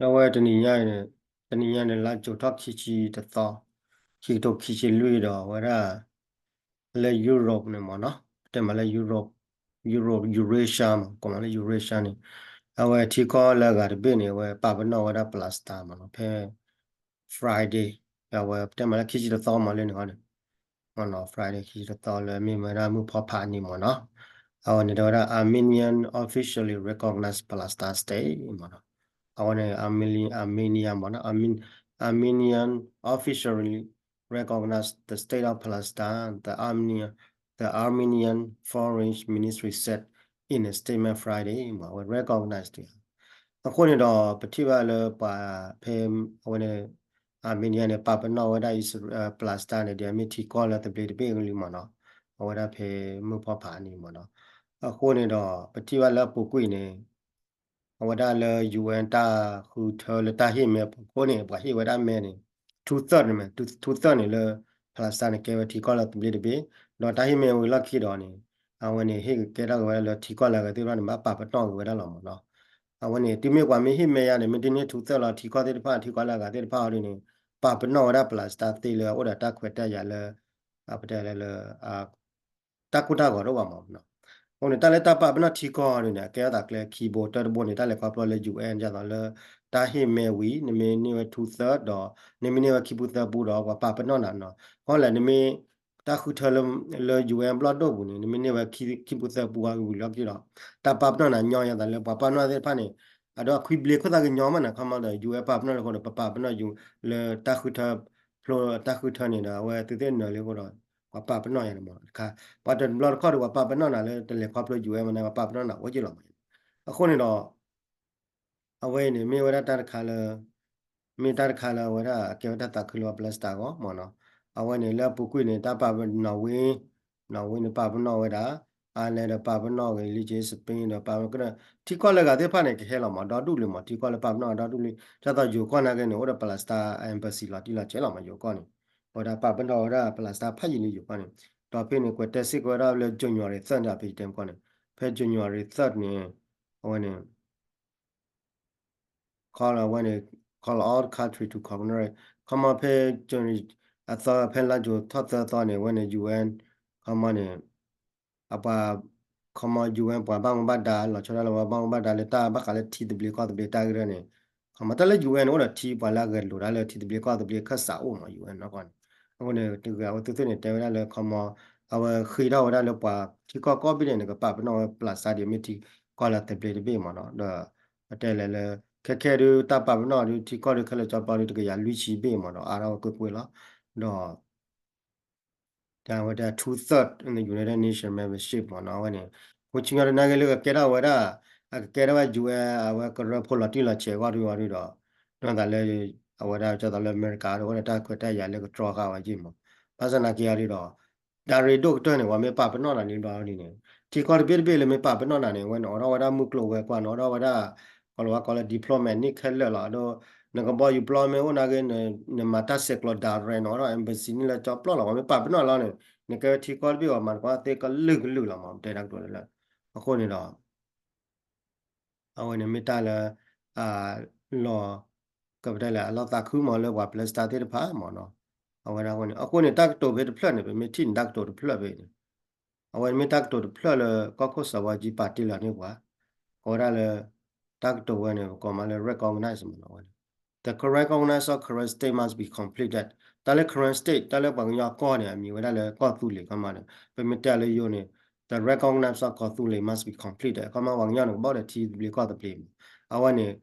အဝဲတနံၤညါန့ၣ်, တနံၤညါန့ၣ် လါကၠိၤထီၣ်ခံဆံတသီ, ခံကထိခံဆံလွံၢ်ဒီး အဝဲဒၣ် လၢ Europe န့ၣ်မ့ၢ်နီၤ, ပတဲမးလၢ Europe, Europe, Eurasia မ့ၢ် ကိးမးလၢ Eurasia န့ၣ်, အဝဲထံကီၢ်လၢအဂၤတဘ့ၣ်န့ၣ် အဝဲပာ်ပနီၣ်ဝဲဒၣ် ပလးစတၢ် မ့ၢ်နီၤ, ဖဲ Friday, အဝဲပတဲမးလၢခံဆံတသီမ့ၢ်လၢန့ၣ်ဃီန့ၣ်, မ့ၢ်နီၤ, Friday ခံဆံတသီလၢမ့ၢ်ဝဲဒၣ်မုၢ်ဖီဖးနံၤမ့ၢ်နီၤ, အဝဲန့ၣ်တဲဝဲဒၣ် Armenian officially recognized Palestine State မ့ၢ်နီၤ, အဝဲန့ၣ် Armenian မ့ၢ်နီၤ, Armenian officially recognize the state of Palestine, the Armenian, the Armenian Foreign Ministry said in a statement Friday မ့ၢ် အဝဲ recognize တ အဃိန့ၣ်ဒီး ပထံၣ်ဘၣ်လၢပှၤဖဲ အဝဲန့ၣ် Armenia န့ၣ် ပာ်ပနီၣ်ဝဲဒၣ် Israel, Palestine န့ၣ် ဒ်အမ့ၢ်ထံကီၢ်လၢသဘျ့တဘ့ၣ်ကလုာ်မ့ၢ်နီၤ, အဝဲဒၣ်ဖဲမုၢ်ဖီဖးနံၤမ့ၢ်နီၤ, အဃိန့ၣ်ဒီး ပထံၣ်ဘၣ်လၢအပူၤကွံာ်န့ၣ် အဝဲဒၣ်လၢ ယူၣ်အဲၣ် တၢ်ဃုထၢလၢတၢ်ဟ့ၣ်မဲအဖီခိၣ်န့ၣ် ပှၤဟ့ၣ်ဝဲဒၣ်မဲန့ၣ် two third န့ၣ်မ့ၢ် two third န့ၣ်လၢ Palestine န့ၣ် ကဲဝဲထံကီၢ်လၢသဘျ့တဘ့ၣ်, ဒီးတၢ်ဟ့ၣ်မဲဝံၤလီၢ်ခံဒီးန့ၣ် အဝဲန့ၣ်ဟ့ၣ်ကဲထီၣ်က့ၤဝဲဒၣ်လၢထံကီၢ်လၢအဂၤသ့ၣ်တဖၣ်န့ၣ် ဘၣ်ပာ်ပနီၣ်က့ၤဝဲဒၣ်လီၤမ့ၢ်နီၤ, အဝဲန့ၣ် တုၤမ့ၢ်ပှၤမ့ၢ်ဟ့ၣ်မဲယါန့ၣ် မ့ၢ်တန့ၢ် two third လီၤ ထံကီၢ်သ့ၣ်တဖၣ် ထံကီၢ်လၢအဂၤသ့ၣ်တဖၣ်အီၤဒ်န့ၣ် ပာ်ပနီၣ်ဝဲဒၣ် Palestine သ့လၢအအိၣ်ဒီးတၢ်ခွဲးတၢ်ယာ်လၢ ပတဲလၢလၢ တၢ်ကိၢ်တၢ်ဂီၤတအိၣ်ဘၣ်မ့ၢ်နီၤ, အဃိန့ၣ် တၢ်လၢတၢ်ပာ်ပနီၣ်ထံကီၢ်ဒ်န့ၣ် အကဲထီၣ်သးကျဲခံဘိ, တၢတဘိန့ၣ် တၢ်လဲၤခီဖျိလၢ ယူၣ်အဲၣ် ဒ်သိးလၢ တၢ်ဟ့ၣ်မဲဝံၤ နမ့ၢ်န့ၢ်ဝဲ two third ဒီး နမ့ၢ်န့ၢ်ဝဲခံပူသၢပူဒီး ပှၤပာ်ပနီၣ်နၤနီၤ, ခီလဲၣ် နမ့ၢ် တၢ်ဃုထၢလၢ ယူၣ်အဲၣ် ဘျီၣ်ဒိၣ်ပူၤန့ၣ် နမ့ၢ်န့ၢ်ဝဲခံပူသၢပူဝံၤလီၢ်ခံဒီး တၢ်ပာ်ပနီၣ်နၤညီယသးလၢပှၤပာ်ပနီၣ်သ့ၣ်တဖၣ်န့ၣ် အဒိ အခွံဘျ့ခိၣ်သၣ်ကညီမးန့ၣ် ခီမီဒီး ယူၣ်အဲၣ် ပာ်ပနီၣ်လၢအဃိဒီး ပပာ်ပနီၣ်ယူၣ် လၢတၢ်ဃုထၢ ဖျိတၢ်ဃုထၢန့ၣ်ဒီး အဝဲသုသ့ၣ်နၢၤလံအဃိဒီး ပှၤပာ်ပနီၣ်ယၤန့ၣ်မ့ၢ်တခါ, ပှၤတဘျီတခီၣ်ဒီး ပှၤပာ်ပနီၣ်နၤလၢတလဲၤခီဖျိ ယူၣ်အဲၣ် မ့ၢ်န့ၣ် ပှၤပာ်ပနီၣ်နၤအိၣ်က့လီၤမး, အဃိန့ၣ်ဒီး အဝဲအံၤန့ၣ် မ့ၢ်ဝဲဒၣ်တၢ်တခါလၢ မ့ၢ်တၢ်တခါလၢအဝဲဒၣ်အကဲဝဲတၢ်သးခုလၢပှၤ Palestine အဂီၢ်မ့ၢ်နီၤ, အဝဲန့ၣ်လၢအပူၤကွံာ်န့ၣ် တၢ်ပာ်ပနီၣ် Norway, Norway န့ၣ်ပာ်ပနီၣ်ဝဲဒၣ်, Ireland ဒီးပာ်ပနီၣ်ဂ့ၤ လံက့ Spain ဒီးပာ်ပနီၣ် ထံကီၢ်လၢအဂၤသ့ၣ်တဖၣ်န့ၣ် ကဟဲလီၤမး ဒီဒူၣ်လံမး ထံကီၢ်လၢပာ်ပနီၣ်ဒီဒူၣ်လံ, ဒ်သိးယိၤကီၢ်နာ်က့န့ၣ် အိၣ်ဒီး Palestine embassy လီၤတံၢ်လီၤဆဲးလီၤမး ယိၤကီၢ်န့ၣ်, အဝဲဒၣ်ပာ်ပနီၣ်ဝဲဒၣ် Palestine ဖးယံာ်လံယိၤကီၢ်န့ၣ်, ဒီးဖဲန့ၣ် ကွဲးတဲစ့ၢ်ကီးဝဲဒၣ်လၢ January third န့ၣ် ဖဲယတဲမကီၢ်န့ၣ်, ဖဲ January third န့ၣ် အဝဲန့ၣ် call အဝဲန့ၣ် call all country to commemorate ခီမီဖဲ January အသီ ဖဲလါယူၤထီၣ်သၢသီန့ၣ် အဝဲန့ၣ် ယူၣ်အဲၣ် ခီမီန့ၣ် အပှၤ ခီမီ ယူၣ်အဲၣ် ပှၤဘၣ်မူဘၣ်ဒါ လီၤဆီဒၣ်တၢ်လၢပှၤဘၣ်မူဘၣ်ဒါလၢတၢ်ဘၣ်ဃးလၢထံသဘျ့ကီၢ်သဘျ့တၢ်ဂ့ၢ်န့ၣ်, ခီမီတၢ်လၢ ယူၣ်အဲၣ် န့ၣ် အိၣ်ဒီးထံပှၤလၢအဂဲၤလိာ်တၢ်လၢထံသဘျ့ကီၢ်သဘျ့ခၢၣ်စးအိၣ်မး ယူၣ်အဲၣ် နီၢ်ကီၢ်န့ၣ်, အဃိန့ၣ် တဂၤအဝဲသ့ၣ်န့ၣ် တဲဝဲဒၣ်လၢ ခီမီ အဝဲဃ့ထီၣ်ဝဲဒၣ်လၢပှၤထံကီၢ်ကိးဘ့ၣ်ဒဲးန့ၣ် ကပာ်ပနီၣ်ဝဲ Palestine ဒ်အမ့ၢ်ထံကီၢ်လၢသဘျ့တဘ့ၣ်မးနီၤ, ဒီး ပတဲလဲၣ်လၢ ခဲခဲဒုးတၢ်ပာ်ပနီၣ်ဒုး ထံကီၢ်ဒုးခဲလၢာ်ကၠီပျီဒုး တကယၤလွံၢ်ဆံဘ့ၣ်မးနီၤ အါထီၣ်ဝဲကွ့ၢ်ကွ့ၢ်လီၤ, ဒီး တဲဝဲဒၣ် two third in the United Nations membership မးနီၤ အဝဲန့ၣ်, ဃိဆံညီတနာ်က့လၢကကဲထီၣ်ဝဲဒၣ်, အကကဲထီၣ်ဝဲ ယူၣ်အဲၣ် အဝဲကရၢဖိလီၤတံၢ်လီၤဆဲးအဂီၢ်ဒုးအီၤဒုးဒီး, ဒီးသးလၢ အဝဲဒၣ်ကၠီသးလၢအမဲရကၤဒီး အိၣ်ဒီးတၢ်ခွဲးတၢ်ယာ်လၢကတြီဃာ်ဝဲက့မး, ဘၣ်ဆၣ်နာ်က့အီၤဒုးဒီး တၢ်ရ့ဒိၣ်ကတၢၢ်န့ၣ် ပှၤမ့ၢ်ပာ်ပနီၣ်နၤန့ၣ်ဘျီဒ်န့ၣ်, ထံကီၢ်တဘ့ၣ်တဘ့ၣ်လၢမ့ၢ်ပာ်ပနီၣ်နၤန့ၣ် အဝဲန့ၣ် အိးထီၣ်ဝဲဒၣ်မုၢ်ကျိၤဝဲၤကွာ်န့ၣ် အိးထီၣ်ဝဲဒၣ် ကီၤလၤဝါကိးလၢ diplomat န့ၣ်ခဲလၢာ်လီၤ, ဒီး နကဘီယူၤပျီမ့ၢ်အိၣ်နာ်က့ နမၤတၢ်ဆဲးကျိး direct န့ၣ် အိးထီၣ် embassy န့ၣ်လၢကၠီပျီလီၤ, ပှၤမ့ၢ်ပာ်ပနီၣ်လီၤန့ၣ် နကဲဝဲထံကီၢ်တဘ့ၣ်အီၤ မၤသကိးသ့ကလုာ်ကလုာ်လီၤမး ပတဲတၢ်ကတိၤလၢ အဃိန့ၣ်ဒီး အဝဲန့ၣ်မ့ၢ်တၢ်လၢ လီၤ ကပတဲလဲၣ် အလီၤသးခုမးလၢပှၤ Palestine သ့ၣ်တဖၣ်မးနီၤ, အဝဲဒၣ်အဃိန့ၣ် အဃိန့ၣ် တၢ်ကတိၤဖဲတဖျၢၣ်န့ၣ် ပမ့ၢ်ထံၣ်န့ၣ် တၢ်ကတိၤတဖျၢၣ်ဖဲန့ၣ်, အဝဲမ့ၢ်တၢ်ကတိၤတဖျၢၣ်လၢ ကီၢ်ခိၣ်စီၤဘီကၠံပာ်တ့ၢ်လီၤန့ၢ်ပှၤ, ကိးဝဲဒၣ်လၢ တၢ်ကတိၤဝဲန့ၣ် ပကိးမးလၢ recognize မးနီၤ အဝဲန့ၣ် The recognize of Karen state must be completed. တၢ်လၢ Karen state တၢ်လၢပှၤကညီကီၢ်န့ၣ် အမံၤဝဲဒၣ်လၢကီၢ်သူလ့ၤ ခီမးန့ၣ် ပမ့ၢ်တဲလၢယိၤန့ၣ် the recognize of ကီၢ်သူလ့ၤ must be completed. ခီမးပှၤကညီန့ၣ် ကဘၣ်အိၣ်ဒီးထံသဘျ့ကီၢ်သဘျ့မး, အဝဲန့ၣ်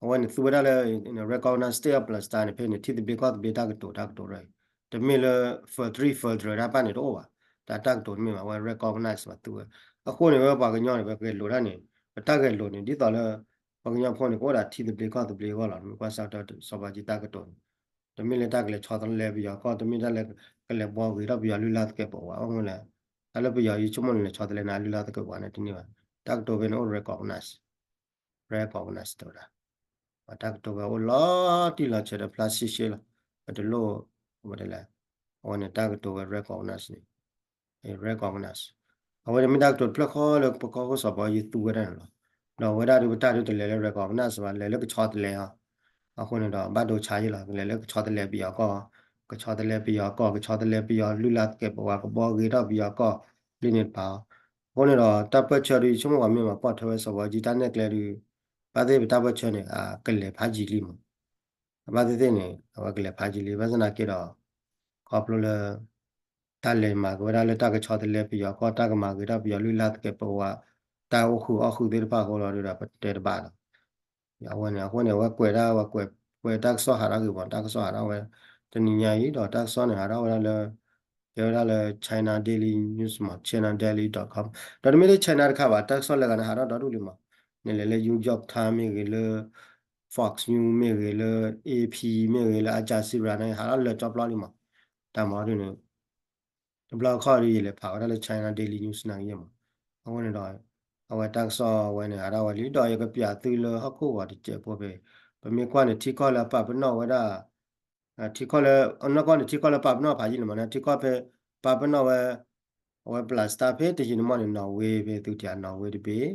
အဝဲန့ၣ်သူဝဲဒၣ်လၢ recognize state of Palestine န့ၣ် ဖဲန့ၣ် ထံသဘျ့ကီၢ်သဘျ့တၢ်ကတိၤ တၢ်ကတိၤရၢ တမ့ၢ်လၢ federal federal တၢ်ဘၣ်န့ၣ်တအိၣ်ဘၣ်, တၢ်တၢ်ကတိၤတမ့ၢ်ဘၣ် အဝဲ recognize ဘၣ်သူဝဲ, အဃိန့ၣ် ဝဲပှၤကညီန့ၣ် ပဂဲၤလိာ်တၢ်န့ၣ် ပတၢ်ဂဲၤလိာ်န့ၣ် ဒ်သိးလၢ ပှၤကညီဖိန့ၣ် ကအိၣ်ဒီးထံသဘျ့ကီၢ်သဘျ့အဂီၢ်လီၤ. မ့ၢ်ကွၢ်ဆၢကတီၢ်စီၤဘီကၠံတၢ်ကတိၤန့ၣ် တမ့ၢ်လၢတၢ်ကလဲၤဆီတလဲပယီၤကီၢ်, တမ့ၢ်တၢ်လၢကလဲၤဘှီဂ့ၤထီၣ်ပယီၤလုၢ်လၢ်သကဲးပဝး အိၣ်မူလၢ တၢ်လၢပယီၤယဆိကမိၣ်န့ၣ် လဲၤဆီတလဲနၤလုၢ်လၢ်သကဲးပဝးန့ၣ်တန့ၢ်ဘၣ်. တၢ်ကတိၤဖဲန့ၣ်အိၣ် recognize, recognize တဲဝဲဒၣ် တၢ်ကတိၤဖဲအိၣ်လီၤတံၢ်လီၤဆဲးဒီးဖျါရှဲရှဲလီၤ. ပတလိၣ် ပတဲလဲၣ် အဝဲန့ၣ်တၢ်ကတိၤဝဲ recognize န့ၣ် recognize အဝဲန့ၣ်မ့ၢ်တၢ်ကတိၤတဖျၢၣ်ဃီလၢပကီၢ်ခိၣ်စီၤဘီကၠံသူဝဲဒၣ်န့ၣ်လီၤ. ဒီးအဝဲဒၣ်ဒုးပတၢ်ဒုးတလဲၤလၢ recognize ဘၣ် လဲၤလၢကဆီတလဲဟီ အဃိန့ၣ်ဒီး ဘၣ်ဒိဆါယံာ်လီၤ, ကလဲၤလၢကဆီတလဲပယီၤကီၢ်, ကဆီတလဲပယီၤကီၢ်, ကဆီတလဲပယီၤလုၢ်လၢ်သကဲးပဝး, ကဘီဂ့ၤထီၣ်ပယီၤကီၢ်လံန့ၣ်တပၤအီၤ. အဃိန့ၣ်ဒီး တၢ်ပၢၢ်ဆၢဒုး ယဆိကမိၣ်ပှၤမ့ၢ်မၤပိာ်ထွဲဝဲစီၤဘီကၠံတၢ်နဲၣ်ကျဲဒုး ဘၣ်သ့ၣ်ပတၢ်ပၢၢ်ဆၢန့ၣ် အကလဲၤဖးယံာ်လံမး. အဘၣ်သ့ၣ်သ့ၣ်န့ၣ် အဝဲကလဲၤဖးယံာ်လံ, ဘၣ်ဆၣ်သနာ်က့ဒီး ခီဖျိလၢ တၢ်လဲၤမၤက့ၤဝဲဒၣ်လၢတၢ်ကဆီတလဲပယီၤကီၢ်, တၢ်ကမၤဂ့ၤထီၣ်ပယီၤလုၢ်လၢ်သကဲးပဝး, တၢ်အိၣ်ဃုာ်အီၣ်ဃုာ်သ့ၣ်တဖၣ်အဃိလီၤဒုးဒီး ပတဲတဘၣ်လီၤ. အဝဲန့ၣ် အဃိန့ၣ် အဝဲကွဲးဒၣ်ဝဲ ကွဲးတၢ်ကစီၣ်ဟးထီၣ်ဂ့ၤမး, တၢ်ကစီၣ်ဟးထီၣ်ဝဲ တနံၤညါအံၤဒီး တၢ်ကစီၣ်န့ၣ် ဟးထီၣ်ဝဲဒၣ်လၢ ကဲဝဲဒၣ်လၢ China Daily News မး, China Daily dot com, ဒီးတမ့ၢ်လၢ China တခါဘၣ်, တၢ်ကစီၣ်လၢဂၤန့ၣ် ဟးထီၣ်ဒီဒူၣ်လံမး. နလဲၤလၢ New York Times မ့ၢ်ဂ့ၤ, လၢ Fox News မ့ၢ်ဂ့ၤ, လၢ A P မ့ၢ်ဂ့ၤ, လၢ Al Jazeera န့ၣ် ဟးထီၣ်လၢာ်ကၠီပျီလံမး. တၢ်မၤဒ်န့ၣ် တဘျီခီၣ်ဒုး ယလဲၤဖးဝဲဒၣ်လၢ China Daily News နာ်က့မး. အဃိန့ၣ်ဒီး အဝဲတၢ်ကစီၣ်ဝဲန့ၣ် ဟးထီၣ်ဝဲလံဒီး ယကပျးသုလၢဟီၣ်ခိၣ်ဂီၤတစဲးဖိဖဲ ပမ့ၢ်ကွၢ်န့ၣ် ထံကီၢ်လၢပာ်ပနီၣ်ဝဲဒၣ် ထံကီၢ်လၢ အနီၢ်ကီၢ်န့ၣ် ထံကီၢ်လၢပာ်ပနီၣ်ဖးယံာ်န့ၣ်မးန့ၣ် ထံကီၢ်ဖဲပာ်ပနီၣ်ဝဲ အဝဲ ပလးစတၢ် ဖဲတယံာ်န့ၣ်မးန့ၣ် နီၣ်ဝ့ ဖဲသုတၢ် နီၣ်ဝ့တဘ့ၣ်,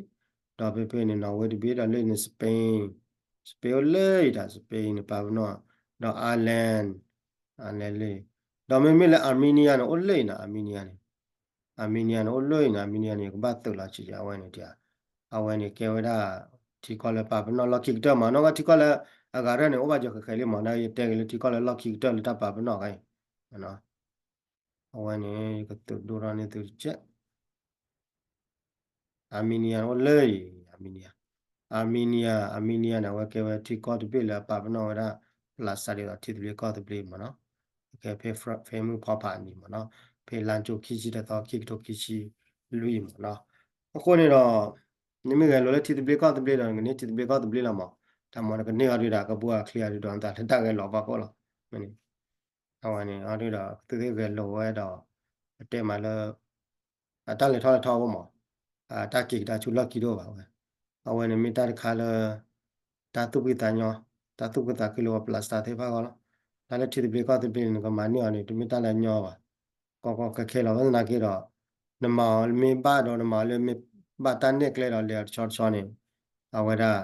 ဒီးဖဲဖဲန့ၣ် နီၣ်ဝ့တဘ့ၣ် ဒီးလၢန့ၣ် Spain, Spain အိၣ်လၢအံၤတၢ် Spain န့ၣ် ပာ်ပနီၣ်, ဒီး Ireland, Ireland လၢ ဒီးမ့မ့ၢ်လၢ Armenia န့ၣ် အိၣ်လၢအံၤနီၤ Armenia န့ၣ်, Armenia န့ၣ် အိၣ်လၢအံၤနီၤ Armenia န့ၣ် ကဘၣ်သုးလီၤဆံးအဝဲန့ၣ်တၢ်, အဝဲန့ၣ်ကဲဝဲဒၣ် ထံကီၢ်လၢပာ်ပနီၣ်လီၢ်ခံကတၢၢ်မး နီၢ်ကီၢ်ထံကီၢ်လၢအဂၤရၢၢ်န့ၣ် အိၣ်ဘၣ်ယီၤဃဲးဃဲးလံမး ဒီးယတဲက့ၤလၢထံကီၢ်လၢလီၢ်ခံကတၢၢ်လၢတၢ်ပာ်ပနီၣ်ခါအံၤ အဝဲန့ၣ် ယကသုးဒိၣ်ထီၣ်န့ၢ်သုတကဲး Armenia အိၣ်လၢအံၤ Armenia, Armenia, Armenia န့ၣ် အဝဲကဲဝဲထံကီၢ်တဘ့ၣ်လၢအပာ်ပနီၣ်ဝဲဒၣ် ပလးစတၢ်ဒ်သိးထံသဘျ့ကီၢ်သဘျ့မးနီၤ, ကဲဖဲ ဖဲမုၢ်ဖီဖးအနံၤမးနီၤ, ဖဲလါကၠိခံဆံတသီ ခံကထိခံဆံလွံၢ်မးနီၤ, အဃိန့ၣ်ဒီး နမ့ၢ်ဂဲၤလိာ်လၢထံသဘျ့ကီၢ်သဘျ့ဒီး နကန့ၢ်ထံသဘျ့ကီၢ်သဘျ့လီၤမး, တၢ်မၤနကန့ၢ်အီၤဒုးဒီး ကဘူၣ်အချံအီၤဒုးဒီး နသးလၢတၢ်ဂဲၤလိာ်ဘၣ်ဃိလီၤ, မ့ၢ်န့ၣ် အဝဲန့ၣ် အီၤဒုးဒီး သုသ့ၣ်ဂဲၤလိာ်ဝဲဒီး ပတဲမးလၢ အတၢ်လဲၤထီၣ်လဲၤထီအိၣ်မး, တၢ်က့ၤကဒါဆူလီၢ်ခံတအိၣ်ဘၣ်ဝဲ, အဝဲန့ၣ်မ့ၢ်တၢ်တခါလၢ တၢ်သူၣ်ဖှံသးညီ, တၢ်သူၣ်ဖှံသးခုလၢပှၤပလးစတၢ်သ့ၣ်တဖၣ်အဂီၢ်လီၤ, တၢ်လၢထံသဘျ့ကီၢ်သဘျ့န့ၣ် နကမၤန့ၢ်အီၤန့ၣ် တမ့ၢ်တၢ်လၢအညီဘၣ်, ကီကီခဲခဲလီၤ ဘၣ်ဆၣ်သနာ်က့ဒီး နမၤအီၤမ့ၢ်ဘၣ်ဒီး နမၤအီၤလၢမ့ၢ်ဘၣ်တၢ်နဲၣ်ကျဲဒီး လဲၤအီၤတဆီတဆီန့ၣ် အဝဲဒၣ်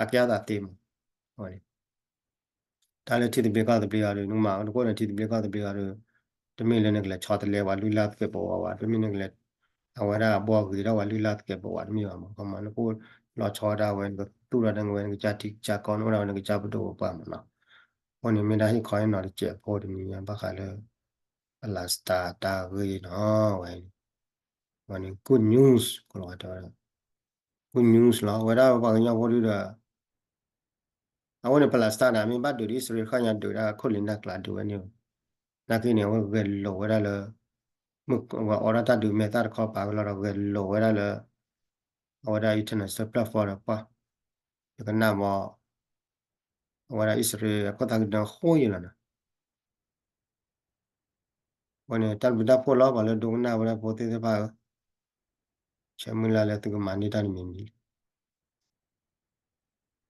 အကဲအသးသ့မး, အဝဲန့ၣ် တၢ်လၢထံသဘျ့ကီၢ်သဘျ့အီၤဒီး နကမၤနကိၣ်န့ၣ် ထံသဘျ့ကီၢ်သဘျ့အီၤဒီး တမ့ၢ်လၢနကလဲၤဆီတလဲပှၤလုၢ်လၢ်သကဲးပဝးဘၣ်, တမ့ၢ်နကလဲၤ အဝဲဒၣ်ဘှီဂ့ၤထီၣ်ပှၤလုၢ်လၢ်သကဲးပဝးတမ့ၢ်ဘၣ်မး, ကမၤနကိၣ်လီၤဆီဒၣ်ဝဲ နကသူၣ်ထီၣ်ဒၣ်ဝဲ နကစၢ်ထံကစၢ်ကီၢ် နအိၣ်ဒၣ်ဝဲနကစၢ်ပဒိၣ်ပပှၢ်မးနီၤ, အဃိန့ၣ်မ့ၢ်ဒၣ်ဟ့ၣ်ခီဟ့ၣ်နီၤတစဲးဖိတနံၤညါ ဘၣ်ဃးလၢ ပလးစတၢ်တၢ်ဂ့ၢ်နီၤ, ဝဲ ဝဲန့ၣ် good news ကလီၤဝဲတဲဝဲဒၣ် good news လီၤ, ဝဲဒၣ်ပှၤကညီဖိဒုဒီး အဝဲန့ၣ် ပလးစတၢ်န့ၣ် မ့ၢ်ဘၣ်ဒုးဒီး အံၣ်စရ့လးခီၣ်ညါဒုးဒၣ်ခိၣ်လ့ၤနၢ်ကျးဒုးဝဲန့ၣ်, နာ်က့န့ၣ် အဝဲဂဲၤလိာ်ဝဲဒၣ်လၢ မုၢ်ဝဲအိးထီၣ်တၢ်ဒုးမဲာ်သၣ်တခီပၤဝဲလီၤဒီး ဂဲၤလိာ်ဝဲဒၣ်လၢ အဝဲဒၣ် international platform ဒီးပှၤ ယကနၣ်မး အဝဲဒၣ်အံၣ်စရ့လးအခိၣ်သးကဒၢဃိယံာ်လီၤနီၤ, အဝဲန့ၣ် တၢ်ဘျုးတၢ်ဖှိၣ်လီၤ ပှၤလၢဒိကနၣ်ဝဲဒၣ်ဖိသ့ၣ်တဖၣ်ဧၢ, ဆၢမုၢ်လၢ်လၢသုကမၤန့ၢ်တၢ်တမံၤမံၤလီၤ.